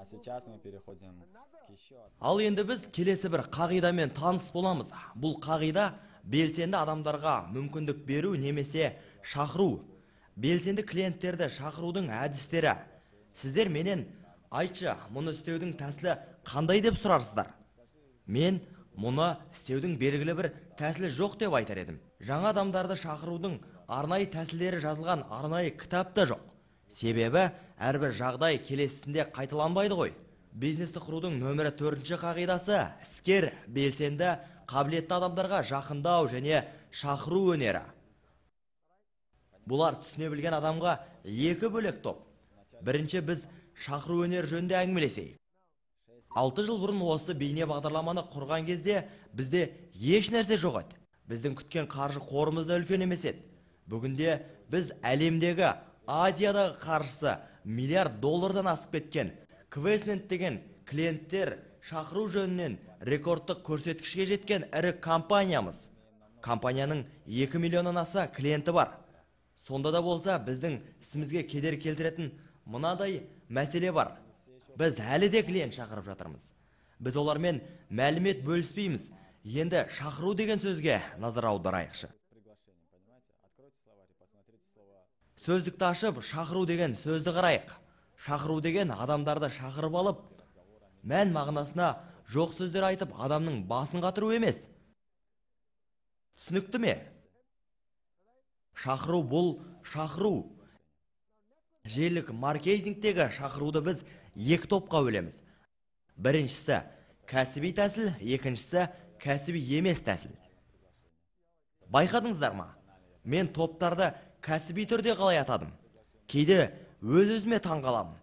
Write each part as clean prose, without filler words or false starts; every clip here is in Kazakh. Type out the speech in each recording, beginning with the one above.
А сейчас мы переходим к еще Ал енді біз келесі бір қағидамен таныс боламыз. Бұл қағида белсенді адамдарға мүмкіндік беру немесе шақыру. Белсенді клиенттерді шақырудың әдістері. Сіздер менен айтшы, мұны істеудің тәсілі қандай деп сұрарсыздар. Мен мұны істеудің белгілі бір тәсілі жоқ деп айтар едім. Жаңа адамдарды шақырудың арнайы тәсілдері жазылған арнайы кітап та жоқ. Себебі әрбір жағдай келесісінде қайталанбайды ғой. Бизнесті құрудың нөмірі 4-ші қағидасы іскер, белсенді, қабілетті адамдарға жақындау және шақыру өнері. Бұлар түсіне білген адамға екі бөлек топ. Бірінші біз шақыру өнері жөнінде әңгімелесейік. 6 жыл бұрын осы бейне бағдарламаны құрған кезде бізде еш нәрсе жоқ еді. Біздің күткен қаржы қорымыз да үлкен емес еді. Бүгінде біз әлемдегі, Азиядағы қаржысы миллиард доллардан асып кеткен Квестнет деген клиенттер шақыру жөнінен рекордтық көрсеткішке жеткен ірі компаниямыз. Компанияның 2 миллионнан аса клиенті бар. Сонда да болса біздің ісімізге кедергі келтіретін мынадай мәселе бар. Біз әлі де клиент шақырып жатырмыз. Біз олармен мәлімет бөліспейміз. Енді шақыру деген сөзге назар аударайықшы. Сөздікті ашып, шақыру деген сөзді қарайық. Шақыру деген адамдарды шақырып алып, мән мағынасына жоқ сөздер айтып, адамның басын қатыру емес. Түсінікті ме? Шақыру бұл шақыру. Желілік маркетингтегі шақыруды біз екі топқа бөлеміз. Біріншісі кәсіби тәсіл, екіншісі кәсіби емес тәсіл. Байқадыңыздар ма? Мен топтарды кәсіби түрде қалай атадым? Кейде өз-өзіме таңғаламын.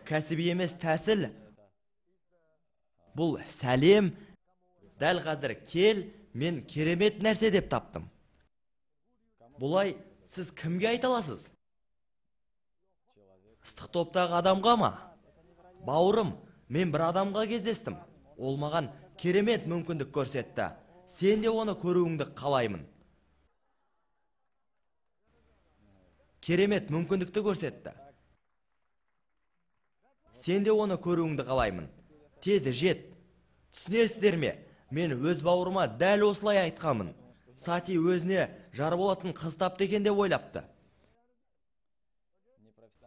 Кәсіби емес тәсіл бұл сәлем, дәл қазір кел, мен керемет нәрсе деп таптым. Бұлай сіз кімге айта аласыз? Ыстық топтағы адамға ма? Бауырым, мен бір адамға кездестім. Ол маған керемет мүмкіндік көрсетті. Сен де оны көруіңді қалаймын. Керемет мүмкіндікті көрсетті. Сен де оны көруіңді қалаймын. Тез жет. Түсінесіздер ме? Мен өз бауырыма дәл осылай айтқанмын. Сати өзіне жар болатын қыз тапты екен деп ойлапты.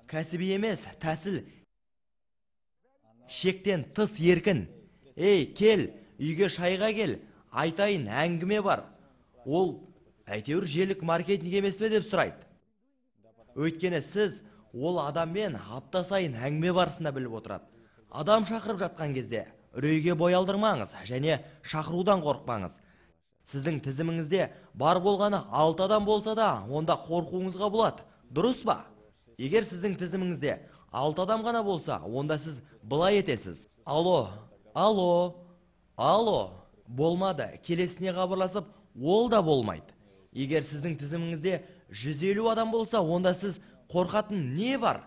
Кәсіби емес тәсіл шектен тыс еркін. Ей, кел, үйге шайға кел, айтайын, әңгіме бар. Ол әйтеуір желілік маркетинг емес пе деп сұрайды. Өйткені сіз ол адаммен апта сайын әңгіме барысында біліп отырады. Адам шақырып жатқан кезде үрейге бой алдырмаңыз және шақырудан қорықпаңыз. Сіздің тізіміңізде бар болғаны 6 адам болса да, онда қорқуыңызға болады. Дұрыс па? Егер сіздің тізіміңізде 6 адам ғана болса, онда сіз былай етесіз. Алло, алло, алло. Болмады, келесіне хабарласып, ол да болмайды. Егер сіздің тізіміңізде 150 адам болса, онда сіз қорқатын не бар?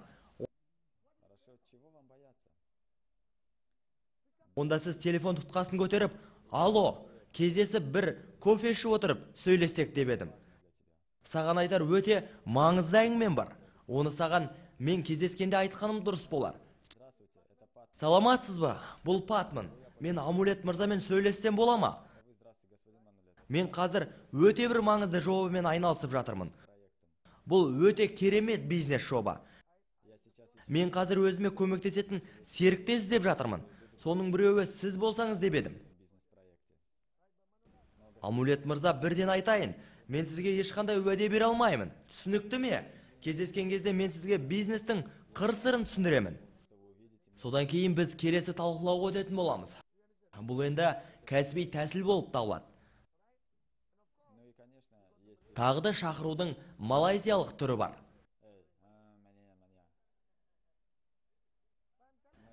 Онда сіз телефон тұтқасын көтеріп, алло, кездесіп бір кофе ішіп отырып сөйлессек деп едім. Саған айтар өте маңызды әңгімем бар. Оны саған мен кездескенде айтқаным дұрыс болар. Саламатсыз ба? Бұл Патман. Мен Амулет мырзамен сөйлессем бола ма? Мен қазір өте бір маңызды жобамен айналысып жатырмын. Бұл өте керемет бизнес жоба. Мен қазір өзіме көмектесетін серіктес іздеп жатырмын. Соның біреуі сіз болсаңыз деп едім. Амулет мырза, бірден айтайын, мен сізге ешқандай уәде бере алмаймын. Түсінікті ме? Кездескен кезде мен сізге бизнестің қыр-сырын түсіндіремін. Содан кейін біз келесі талқылауға өтетін боламыз. Бұл енді кәсіби тәсіл болып табылады. Тағы да шақырудың малайзиялық түрі бар.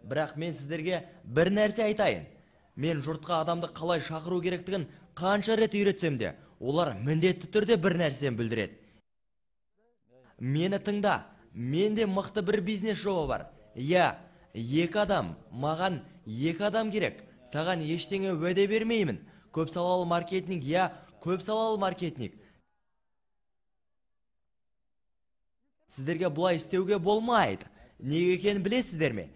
Бірақ мен сіздерге бір нәрсе айтайын. Мен жұртқа адамды қалай шақыру керектігін қанша рет үйретсем де, олар міндетті түрде бір нәрсені білдіреді. Мені тыңда, менде мықты бір бизнес жоба бар. Иә, 2 адам, маған 2 адам керек. Саған ештеңе уәде бермеймін. Көп салалы маркетинг, иә, көп салалы маркетинг. Сіздерге бұлай істеуге болмайды. Неге екенін білесіздер ме?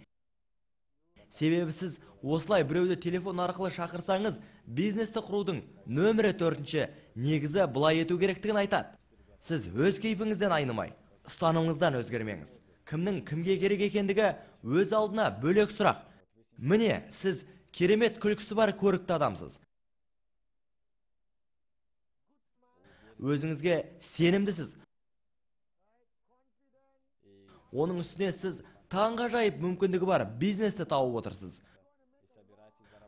Себебі сіз осылай біреуді телефон арқылы шақырсаңыз, бизнесті құрудың нөмірі 4-ші негізі бұлай ету керектігін айтады. Сіз өз кейпіңізден айнымай, ұстанымыңыздан өзгермеңіз. Кімнің кімге керек екендігі өз алдына бөлек сұрақ. Міне, сіз керемет күлкісі бар көрікті адамсыз. Өзіңізге сенімдісіз. Оның үстіне сіз таңғажайып мүмкіндігі бар бизнесті тауып отырсыз.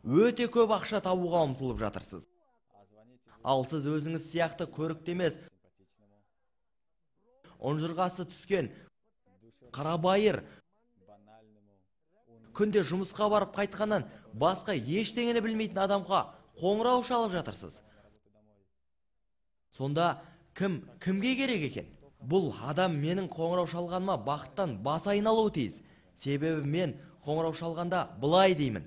Өте көп ақша табуға ұмтылып жатырсыз. Ал сіз өзіңіз сияқты көрікті емес, ұнжырғасы түскен, қарабайыр, күнде жұмысқа барып қайтқаннан басқа ештеңені білмейтін адамға қоңырау шалып жатырсыз. Сонда кім кімге керек екен? Бұл адам менің қоңырау шалғаныма бақыттан бас айналуы тиіс. Себебі мен қоңырау шалғанда былай деймін.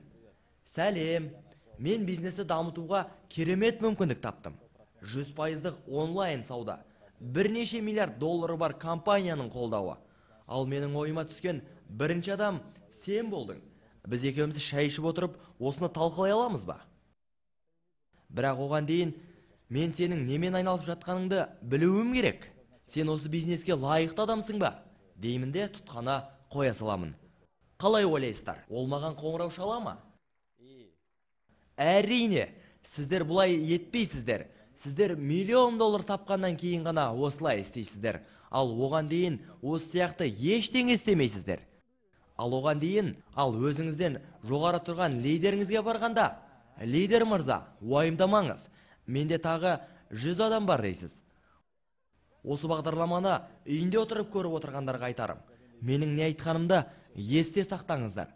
Сәлем, мен бизнесті дамытуға керемет мүмкіндік таптым. 100% онлайн сауда. Бірнеше миллиард доллары бар компанияның қолдауы. Ал менің ойыма түскен бірінші адам сен болдың. Біз екеуміз шай ішіп отырып, осыны талқылай аламыз ба? Бірақ оған дейін мен сенің немен айналысып жатқаныңды білуім керек. Сен осы бизнеске лайықты адамсың ба? Деймін де тұтқаны қоя саламын. Қалай ойлайсыздар? Ол маған қоңырау шала ма? Әрине, сіздер бұлай етпейсіздер. Сіздер миллион доллар тапқаннан кейін ғана осылай істейсіздер. Ал оған дейін осы сияқты ештеңе істемейсіздер. Ал оған дейін, ал өзіңізден жоғары тұрған лидеріңізге барғанда, лидер мырза, уайымдамаңыз, менде тағы 100 адам бар дейсіз. Осы бағдарламаны үйінде отырып көріп отырғандарға айтарым. Менің не айтқанымды есте сақтаңыздар.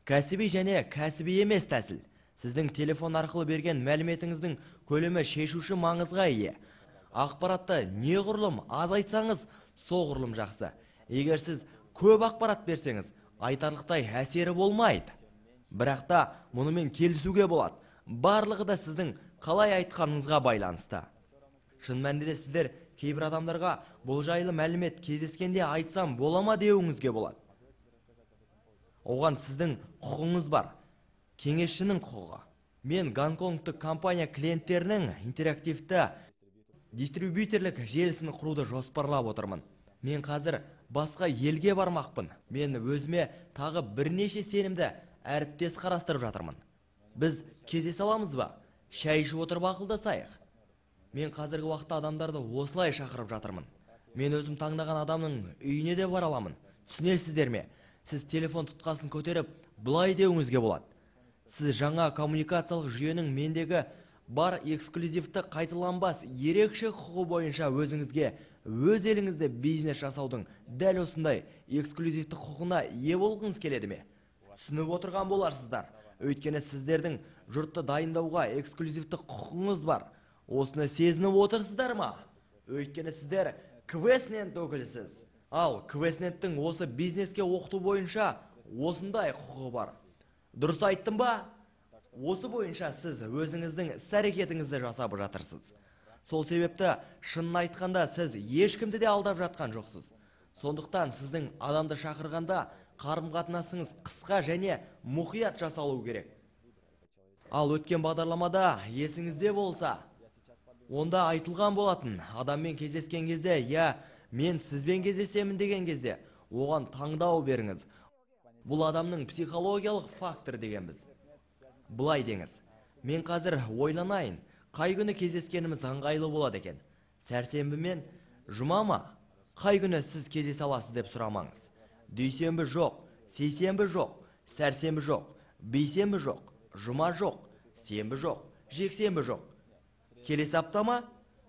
Кәсіби және кәсіби емес тәсіл. Сіздің телефон арқылы берген мәліметіңіздің көлемі шешуші маңызға ие. Ақпаратты неғұрлым аз айтсаңыз, соғұрлым жақсы. Егер сіз көп ақпарат берсеңіз, айтарлықтай әсері болмайды. Бірақ та мұнымен келісуге болады. Барлығы да сіздің қалай айтқаныңызға байланысты. Шын мәнінде де сіздер кейбір адамдарға бұл жайлы мәлімет кездескенде айтсам бола ма деуіңізге болады. Оған сіздің құқығыңыз бар. Кеңесшінің құқығы. Мен Гонконгтық компания клиенттерінің интерактивті дистрибьютерлік желісін құруды жоспарлап отырмын. Мен қазір басқа елге бармақпын. Мен өзіме тағы бірнеше сенімді әріптес қарастырып жатырмын. Біз кездесе аламыз ба? Шай ішіп отырып ақылдасайық. Мен қазіргі уақытта адамдарды осылай шақырып жатырмын. Мен өзім таңдаған адамның үйіне де бара аламын. Түсінесіздер ме? Сіз телефон тұтқасын көтеріп былай деуіңізге болады. Сіз жаңа коммуникациялық жүйенің мендегі бар эксклюзивті қайталанбас ерекше құқығы бойынша өзіңізге өз еліңізде бизнес жасаудың дәл осындай эксклюзивті құқығына ие болғыңыз келеді ме? Түсініп отырған боларсыздар. Өйткені сіздердің жұртты дайындауға эксклюзивті құқығыңыз бар. Осыны сезініп отырсыздар ма? Өйткені сіздер Квестнет өкілісіз. Ал Квестнеттің осы бизнеске оқыту бойынша осындай құқығы бар. Дұрыс айттым ба? Осы бойынша сіз өзіңіздің іс-әрекетіңізді жасап жатырсыз. Сол себепті шынын айтқанда сіз ешкімді де алдап жатқан жоқсыз. Сондықтан сіздің адамды шақырғанда қарым-қатынасыңыз қысқа және мұқият жасалу керек. Ал өткен бағдарламада есіңізде болса, онда айтылған болатын, адаммен кездескен кезде, я мен сізбен кездесемін деген кезде, оған таңдау беріңіз. Бұл адамның психологиялық фактор дегенбіз. Былай деңіз, мен қазір ойланайын, қай күні кездескеніміз ыңғайлы болады екен? Сәрсенбі мен жұма ма? Қай күні сіз кездесе аласыз деп сұрамаңыз. Дүйсенбі жоқ, сейсенбі жоқ, сәрсенбі жоқ, бейсенбі жоқ, жұма жоқ, сенбі жоқ, жексенбі жоқ. Келесі апта ма?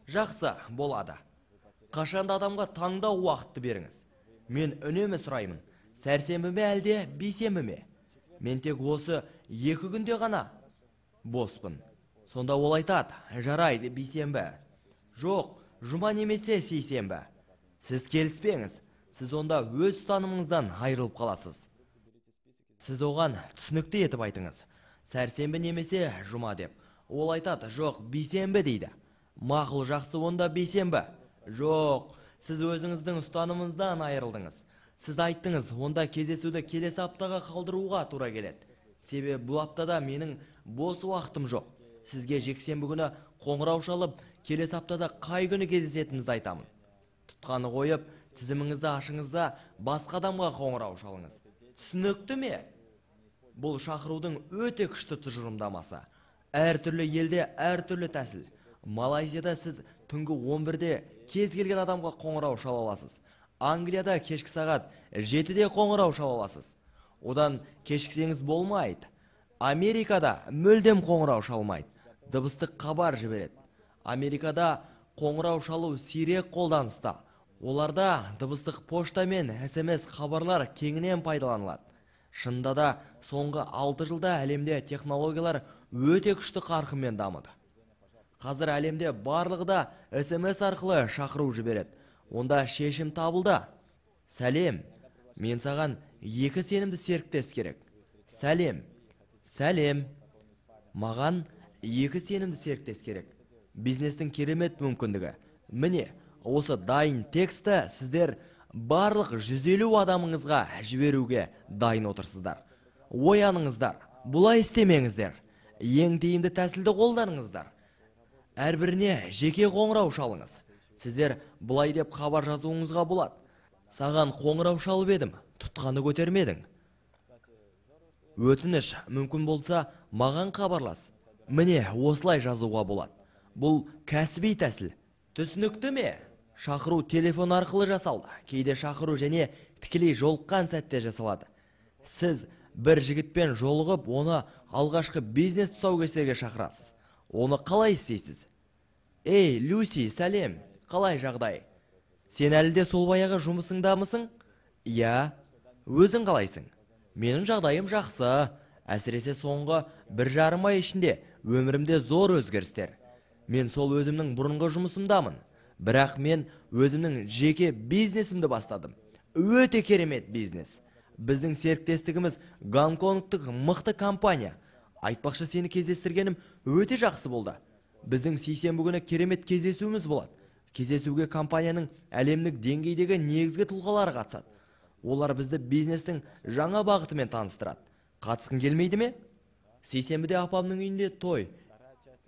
Жақсы болады. Қашанда адамға таңдау уақытты беріңіз. Мен үнемі сұраймын, сәрсенбі ме әлде бейсенбі ме? Мен тек осы екі күнде ғана боспын. Сонда ол айтады, жарайды, бейсенбі. Жоқ, жұма немесе сейсенбі. Сіз келіспеңіз, сіз онда өз ұстанымыңыздан айырылып қаласыз. Сіз оған түсінікті етіп айтыңыз. Сәрсенбі немесе жұма деп. Ол айтады, жоқ, бейсенбі дейді. Мақұл, жақсы, онда бейсенбі. Жоқ, Сіз өзіңіздің ұстанымыңыздан айырылдыңыз. Сіз айттыңыз, онда кездесуді келесі аптаға қалдыруға тура келеді. Себебі бұл аптада менің бос уақытым жоқ. Сізге жексенбі күні қоңырау шалып, келесі аптада қай күні кездесетінімізді айтамын. Тұтқаны қойып, тізіміңізді ашыңыз да басқа адамға қоңырау шалыңыз. Түсінікті ме? Бұл шақырудың өте күшті тұжырымдамасы. Әртүрлі елде әртүрлі тәсіл. Малайзияда сіз түнгі 11-де кез келген адамға қоңырау шала аласыз. Англияда кешкі сағат 7-де қоңырау шала аласыз. Одан кешіксеңіз болмайды. Америкада мүлдем қоңырау шалмайды. Дыбыстық хабар жібереді. Америкада қоңырау шалу сирек қолданыста. Оларда дыбыстық пошта мен СМС хабарлар кеңінен пайдаланылады. Шынында да соңғы 6 жылда әлемде технологиялар өте күшті қарқынмен дамыды. Қазір әлемде барлығы да СМС арқылы шақыру жібереді. Онда шешім табылды. Сәлем, мен саған 2 сенімді серіктес керек. Сәлем, сәлем, маған 2 сенімді серіктес керек. Бизнестің керемет мүмкіндігі. Міне, осы дайын тексті сіздер барлық 150 адамыңызға жіберуге дайын отырсыздар. Ояныңыздар, бұлай істемеңіздер. Ең тиімді тәсілді қолданыңыздар. Әрбіріне жеке қоңырау шалыңыз. Сіздер бұлай деп хабар жазуыңызға болады. Саған қоңырау шалып едім, тұтқаны көтермедің. Өтініш, мүмкін болса, маған хабарлас. Міне, осылай жазуға болады. Бұл кәсіби тәсіл. Түсінікті ме? Шақыру телефон арқылы жасалды. Кейде шақыру және тікелей жолыққан сәтте жасалады. Сіз бір жігітпен жолығып, оны алғашқы бизнес тұсаукесерге шақырасыз. Оны қалай істейсіз? Ей, Люси, сәлем, қалай жағдай? Сен әлі де сол баяғы жұмысыңдамысың? Иә, өзің қалайсың? Менің жағдайым жақсы. Әсіресе соңғы 1,5 ай ішінде өмірімде зор өзгерістер. Мен сол өзімнің бұрынғы жұмысымдамын. Бірақ мен өзімнің жеке бизнесімді бастадым. Өте керемет бизнес. Біздің серіктестігіміз Гонконгтық мықты компания. Айтпақшы, сені кездестіргенім өте жақсы болды. Біздің сейсенбі күні керемет кездесуіміз болады. Кездесуге компанияның әлемдік деңгейдегі негізгі тұлғалары қатысады. Олар бізді бизнестің жаңа бағытымен таныстырады. Қатысқың келмейді ме? Сейсенбіде апамның үйінде той.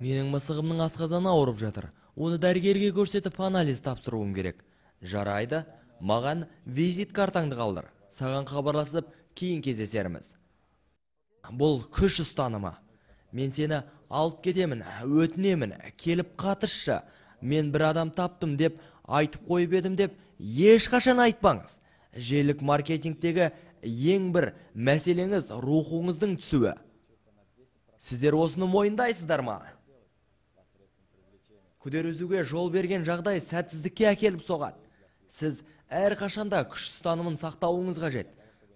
Менің мысығымның асқазаны ауырып жатыр. Оны дәрігерге көрсетіп анализ тапсыруым керек. Жарайды, маған визит картаңды қалдыр. Саған хабарласып, кейін кездесерміз. Бұл күш ұстанымы. Мен сені алып кетемін, өтінемін, келіп қатысшы. Мен бір адам таптым деп айтып қойып едім деп ешқашан айтпаңыз. Желілік маркетингтегі ең бір мәселеңіз рухыңыздың түсуі. Сіздер осыны мойындайсыздар ма? Күдер үзуге жол берген жағдай сәтсіздікке әкеліп соғады. Сіз әрқашанда күш ұстанымын сақтауыңыз қажет.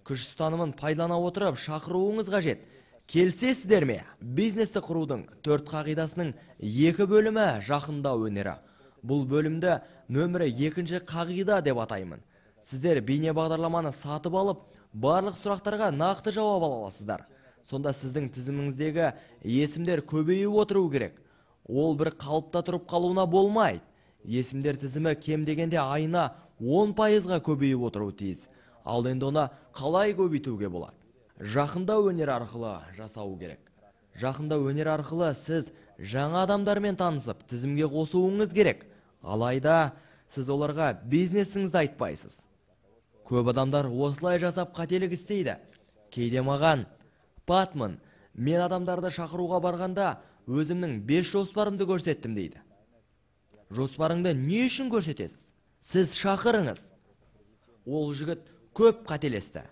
Күш ұстанымын пайдалана отырып шақыруыңыз қажет. Келісесіздер ме? Бизнесті құрудың 4 қағидасының 2 бөлімі жақындау өнері. Бұл бөлімді нөмірі 2 қағида деп атаймын. Сіздер бейне бағдарламаны сатып алып, барлық сұрақтарға нақты жауап ала аласыздар. Сонда сіздің тізіміңіздегі есімдер көбейіп отыру керек. Ол бір қалыпта тұрып қалуына болмайды. Есімдер тізімі кем дегенде айына 10%-ға көбейіп отыруы тиіс. Ал енді оны қалай көбейтуге болады? Жақындау өнері арқылы жасау керек. Жақындау өнері арқылы сіз жаңа адамдармен танысып, тізімге қосуыңыз керек. Алайда сіз оларға бизнесіңізді айтпайсыз. Көп адамдар осылай жасап қателік істейді. Кейде маған: "Патман, мен адамдарды шақыруға барғанда өзімнің 5 жоспарымды көрсеттім" дейді. Жоспарыңды не үшін көрсетесіз? Сіз шақырыңыз. Ол жігіт көп қателесті.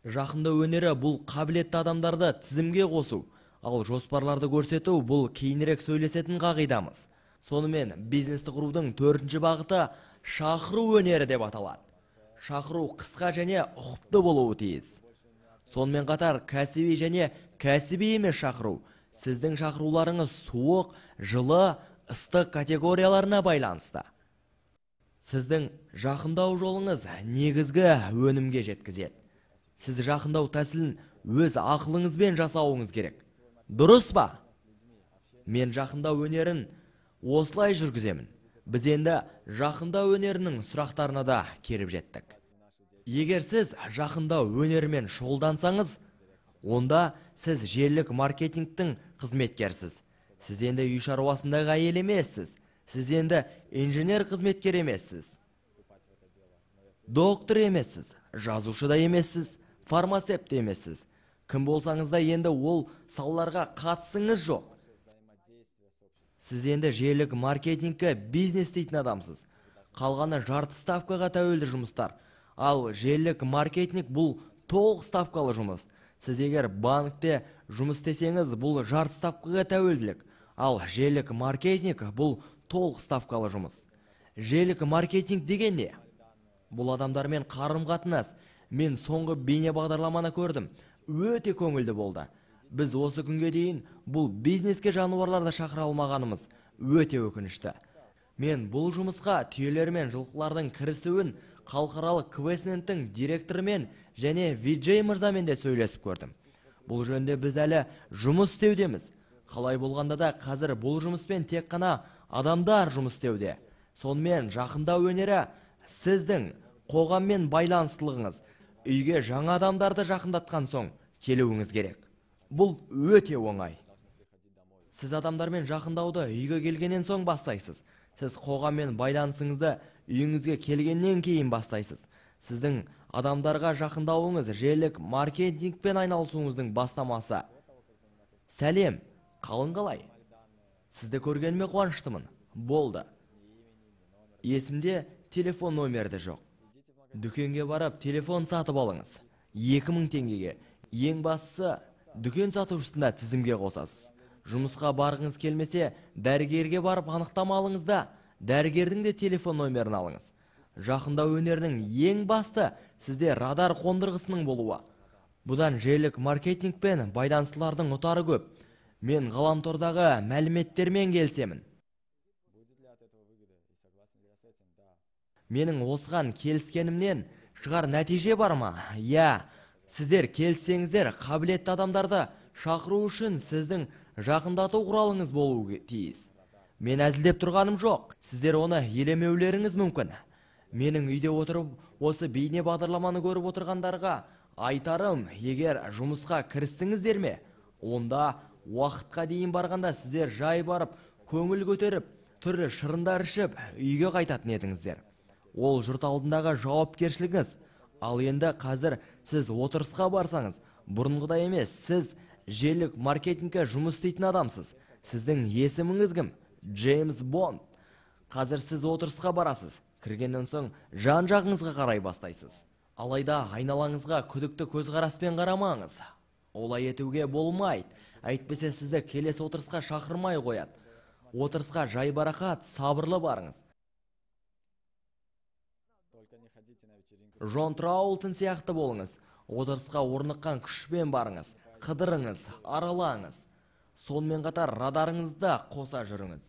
Жақындау өнері бұл қабілетті адамдарды тізімге қосу, ал жоспарларды көрсету бұл кейінірек сөйлесетін қағидамыз. Сонымен бизнесті құрудың 4-ші бағыты шақыру өнері деп аталады. Шақыру қысқа және ұқыпты болуы тиіс. Сонымен қатар кәсіби және кәсіби емес шақыру. Сіздің шақыруларыңыз суық, жылы, ыстық категорияларына байланысты. Сіздің жақындау жолыңыз негізгі өнімге жеткізеді. Сіз жақындау тәсілін өз ақылыңызбен жасауыңыз керек. Дұрыс па? Мен жақындау өнерін осылай жүргіземін. Біз енді жақындау өнерінің сұрақтарына да келіп жеттік. Егер сіз жақындау өнерімен шұғылдансаңыз, онда сіз желілік маркетингтің қызметкерсіз. Сіз енді үй шаруасындағы әйел емессіз. Сіз енді инженер қызметкер емессіз. Доктор емессіз, жазушы да емессіз, фармацевт те емессіз. Кім болсаңыз да енді ол салаларға қатысыңыз жоқ. Сіз енді желілік маркетингке бизнес істейтін адамсыз. Қалғаны жарты ставкаға тәуелді жұмыстар. Ал желілік маркетинг бұл толық ставкалы жұмыс. Сіз егер банкте жұмыс істесеңіз, бұл жарты ставкаға тәуелділік. Ал желілік маркетинг бұл толық ставкалы жұмыс. Желілік маркетинг деген не? Бұл адамдармен қарым-қатынас. Мен соңғы бейне бағдарламаны көрдім. Өте көңілді болды. Біз осы күнге дейін бұл бизнеске жануарларды шақыра алмағанымыз өте өкінішті. Мен бұл жұмысқа түйелер мен жылқылардың кірісуін халықаралық Квестнеттің директорымен және Виджей мырзамен де сөйлесіп көрдім. Бұл жөнінде біз әлі жұмыс істеудеміз. Қалай болғанда да қазір бұл жұмыспен тек қана адамдар жұмыс істеуде. Сонымен жақындау өнері сіздің қоғаммен байланыстылығыңыз. Үйге жаңа адамдарды жақындатқан соң келуіңіз керек. Бұл өте оңай. Сіз адамдармен жақындауды үйге келгеннен соң бастайсыз. Сіз қоғаммен байланысыңызды үйіңізге келгеннен кейін бастайсыз. Сіздің адамдарға жақындауыңыз желілік маркетингпен айналысуыңыздың бастамасы. Сәлем, қалың қалай? Сізді көргеніме қуаныштымын. Болды. Есімде телефон номері де жоқ. Дүкенге барып телефон сатып алыңыз. 2000 теңгеге. Ең бастысы дүкен сатушысында тізімге қосасыз. Жұмысқа барғыңыз келмесе, дәрігерге барып анықтама алыңыз да, дәрігердің де телефон номерін алыңыз. Жақындау өнерінің ең басты сізде радар қондырғысының болуы. Бұдан желілік маркетингпен байланыстылардың ұтары көп. Мен ғаламтордағы мәліметтермен келісемін. Менің осыған келіскенімнен шығар нәтиже бар ма? Иә, сіздер келіссеңіздер, қабілетті адамдарды шақыру үшін сіздің жақындату құралыңыз болуы тиіс. Мен әзілдеп тұрғаным жоқ. Сіздер оны елемеулеріңіз мүмкін. Менің үйде отырып осы бейне бағдарламаны көріп отырғандарға айтарым, егер жұмысқа кірістіңіздер ме, онда уақытқа дейін барғанда сіздер жай барып, көңіл көтеріп, түрлі шырындар ішіп, үйге қайтатын едіңіздер. Ол жұрт алдындағы жауапкершілігіңіз. Ал енді қазір сіз отырысқа барсаңыз, бұрынғыдай емес, сіз желілік маркетингке жұмыс істейтін адамсыз. Сіздің есіміңіз кім? Джеймс Бонд. Қазір сіз отырысқа барасыз. Кіргеннен соң жан-жағыңызға қарай бастайсыз. Алайда айналаңызға күдікті көзқараспен қарамаңыз. Олай етуге болмайды. Әйтпесе сізді келесі отырысқа шақырмай қояды. Отырысқа жайбарақат, сабырлы барыңыз. Джон Траултон сияқты болыңыз. Отырысқа орныққан күшпен барыңыз. Қыдырыңыз, аралаңыз. Сонымен қатар радарыңызды қоса жүріңіз.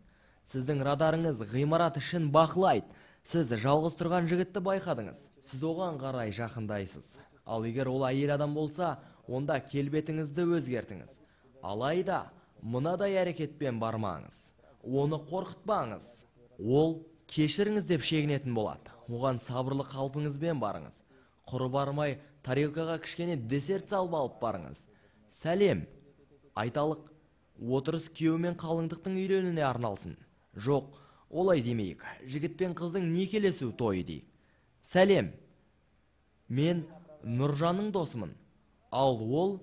Сіздің радарыңыз ғимарат ішін бақылайды. Сіз жалғыз тұрған жігітті байқадыңыз. Сіз оған қарай жақындайсыз. Ал егер ол әйел адам болса, онда келбетіңізді өзгертіңіз. Алайда мынадай әрекетпен бармаңыз. Оны қорқытпаңыз. Ол кешіріңіз деп шегінетін болады. Оған сабырлы қалпыңызбен барыңыз. Құры бармай тарелкаға кішкене десерт салып алып барыңыз. Сәлем. Айталық, отырыс күйеу мен қалыңдықтың үйленуіне арналсын. Жоқ, олай демейік. Жігіт пен қыздың некелесу тойы дейік. Сәлем. Мен Нұржанның досымын. Ал ол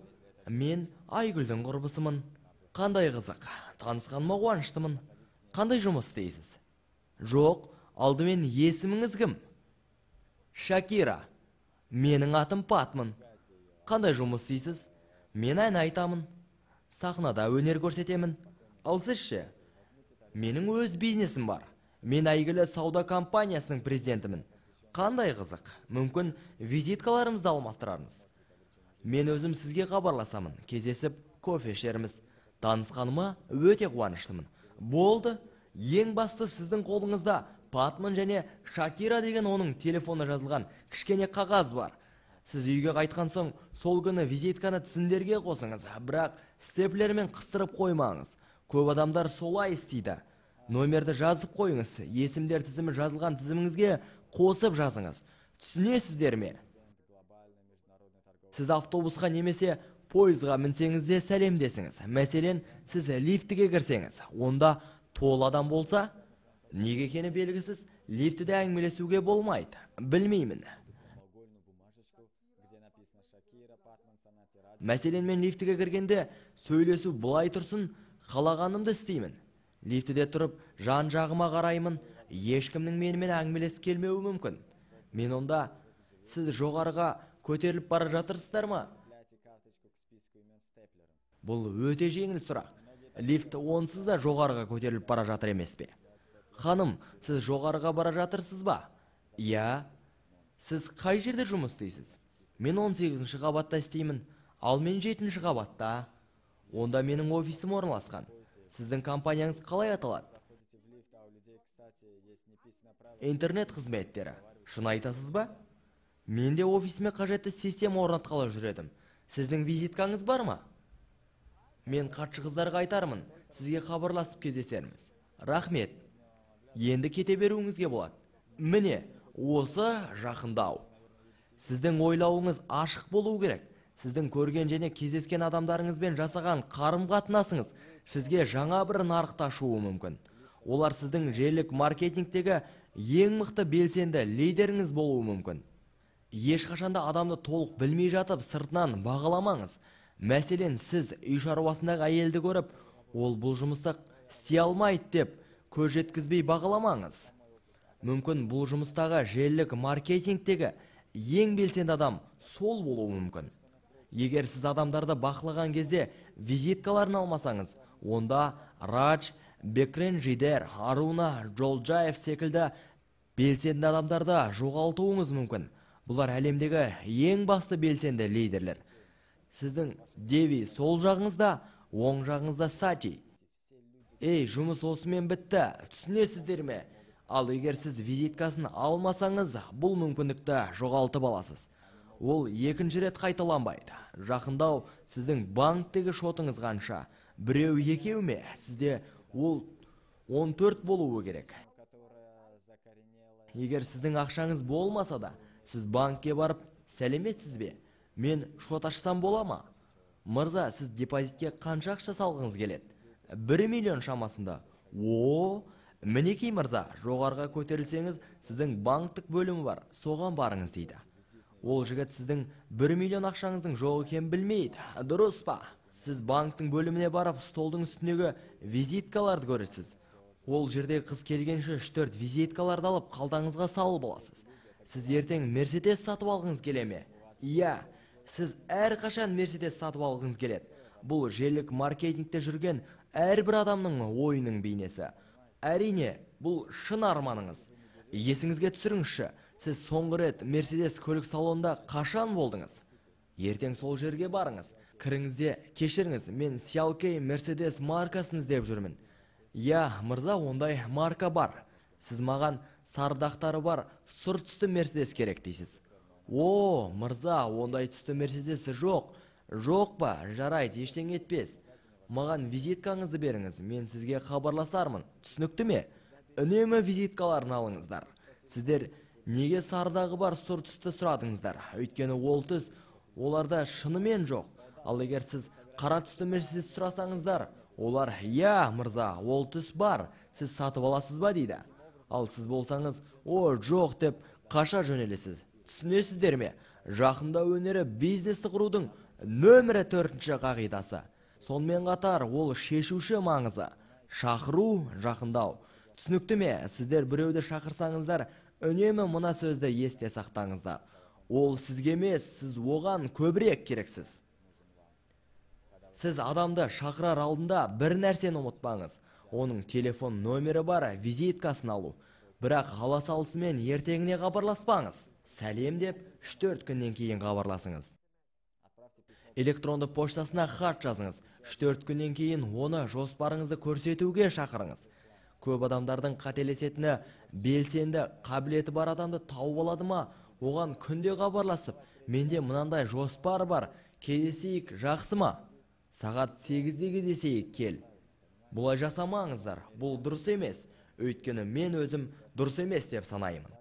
мен Айгүлдің құрбысымын. Қандай қызық. Танысқаныма қуаныштымын. Қандай жұмыс істейсіз? Жоқ, алдымен есіміңіз кім? Шакира. Менің атым Патман. Қандай жұмыс істейсіз? Мен ән айтамын. Сахнада өнер көрсетемін. Ал сіз ше? Менің өз бизнесім бар. Мен әйгілі сауда компаниясының президентімін. Қандай қызық. Мүмкін визиткаларымызды алмастырармыз. Мен өзім сізге хабарласамын. Кездесіп кофе ішерміз. Танысқаныма өте қуаныштымын. Болды. Ең басты сіздің қолыңызда Патман және Шакира деген оның телефоны жазылған кішкене қағаз бар. Сіз үйге қайтқан соң сол күні визитканы тізімдерге қосыңыз, бірақ степлермен қыстырып қоймаңыз. Көп адамдар солай істейді. Номерді жазып қойыңыз, есімдер тізімі жазылған тізіміңізге қосып жазыңыз. Түсінесіздер ме? Сіз автобусқа немесе пойызға мінсеңіз де сәлемдесіңіз. Мәселен, сіз лифтіге кірсеңіз, онда толы адам болса, неге екені белгісіз, лифтіде әңгімелесуге болмайды. Білмеймін. Мәселен, мен лифтіге кіргенде сөйлесу былай тұрсын, қалағанымды істеймін. Лифтіде тұрып, жан-жағыма қараймын, ешкімнің менімен әңгімелесіп келмеуі мүмкін. Мен онда, сіз жоғарыға көтеріліп бара жатырсыздар ма? Бұл өте жеңіл сұрақ. Лифт онсыз да жоғарыға көтеріліп бара жатыр емес пе? Ханым, сіз жоғарыға бара жатырсыз ба? Иә. Сіз қай жерде жұмыс істейсіз? Мен 18-ші қабатта істеймін, ал мен 7-ші қабатта. Онда менің офисім орналасқан. Сіздің компанияңыз қалай аталады? Интернет қызметтері. Шын айтасыз ба? Мен де офисіме қажетті система орнатқалы жүр едім. Сіздің визиткаңыз бар ма? Мен хатшы қыздарға айтармын, сізге хабарласып кездесерміз. Рахмет. Енді кете беруіңізге болады. Міне, осы жақындау. Сіздің ойлауыңыз ашық болу керек. Сіздің көрген және кездескен адамдарыңызбен жасаған қарым-қатынасыңыз сізге жаңа бір нарықты ашуы мүмкін. Олар сіздің желілік маркетингтегі ең мықты белсенді лидеріңіз болуы мүмкін. Ешқашанда адамды толық білмей жатып сыртынан бағаламаңыз. Мәселен, сіз үй шаруасындағы әйелді көріп, ол бұл жұмысты істей алмайды деп көз жеткізбей бағаламаңыз. Мүмкін бұл жұмыстағы желілік маркетингтегі ең белсенді адам сол болуы мүмкін. Егер сіз адамдарды бақылаған кезде визиткаларын алмасаңыз, онда Радж, Бекрен Жидер, Аруна Жолжаев секілді белсенді адамдарды жоғалтуыңыз мүмкін. Бұлар әлемдегі ең басты белсенді лидерлер. Сіздің Деви сол жағыңызда, оң жағыңызда Сати. Ей, жұмыс осымен бітті, түсінесіздер ме? Ал егер сіз визиткасын алмасаңыз, бұл мүмкіндікті жоғалтып аласыз. Ол екінші рет қайталанбайды. Жақындау сіздің банктегі шотыңыз қанша? Біреу екеу ме? Сізде ол 14 болуы керек. Егер сіздің ақшаңыз болмаса да, сіз банкке барып, сәлеметсіз бе? Мен шот ашсам бола ма? Мырза, сіз депозитке қанша ақша салғыңыз келеді? 1 миллион шамасында. О, мінекей мырза, жоғарыға көтерілсеңіз, сіздің банктік бөлімі бар, соған барыңыз дейді. Ол жігіт сіздің 1 миллион ақшаңыздың жоқ екенін білмейді. Дұрыс па? Сіз банктің бөліміне барып, столдың үстіндегі визиткаларды көресіз. Ол жерде қыз келгенше 3-4 визиткаларды алып, қалтаңызға салып аласыз. Сіз ертең Мерседес сатып алғыңыз келе ме? Иә, сіз әрқашан Мерседес сатып алғыңыз келеді. Бұл желілік маркетингте жүрген әрбір адамның ойының бейнесі. Әрине, бұл шын арманыңыз. Есіңізге түсіріңізші, сіз соңғы рет Мерседес көлік салонында қашан болдыңыз? Ертең сол жерге барыңыз. Кіріңізде, кешіріңіз, мен Сиалкей Мерседес маркасын іздеп жүрмін. Иә, мырза, ондай марка бар. Сіз маған сары дақтары бар сұр түсті Мерседес керек дейсіз. О, мырза, ондай түсті Мерседес жоқ. Жоқ па, жарайды, ештеңе етпес. Маған визиткаңызды беріңіз, мен сізге хабарласармын. Түсінікті ме? Үнемі визиткаларын алыңыздар. Сіздер неге сарыдағы бар сұр түсті сұрадыңыздар? Өйткені ол түс оларда шынымен жоқ. Ал егер сіз қара түсті Мерседес сұрасаңыздар, олар, иә, мырза, ол түс бар, сіз сатып аласыз ба дейді. Ал сіз болсаңыз, о, жоқ деп қаша жөнелесіз. Түсінесіздер ме? Жақындау өнері бизнесті құрудың нөмірі 4-ші қағидасы. Сонымен қатар ол шешуші маңызы. Шақыру, жақындау. Түсінікті ме? Сіздер біреуді шақырсаңыздар, үнемі мына сөзді есте сақтаңыздар. Ол сізге емес, сіз оған көбірек керексіз. Сіз адамды шақырар алдында бір нәрсені ұмытпаңыз. Оның телефон нөмірі бар, визиткасын алу. Бірақ ала салысымен ертеңіне хабарласпаңыз. Сәлем деп 3-4 күннен кейін хабарласыңыз. Электронды поштасына хат жазыңыз. 3-4 күннен кейін оны жоспарыңызды көрсетуге шақырыңыз. Көп адамдардың қателесетіні белсенді қабілеті бар адамды тауып алады ма, оған күнде хабарласып, менде мынандай жоспар бар, кездесейік, жақсы ма? Сағат 8-де кездесейік, кел. Бұлай жасамаңыздар, бұл дұрыс емес. Өйткені мен өзім дұрыс емес деп санаймын.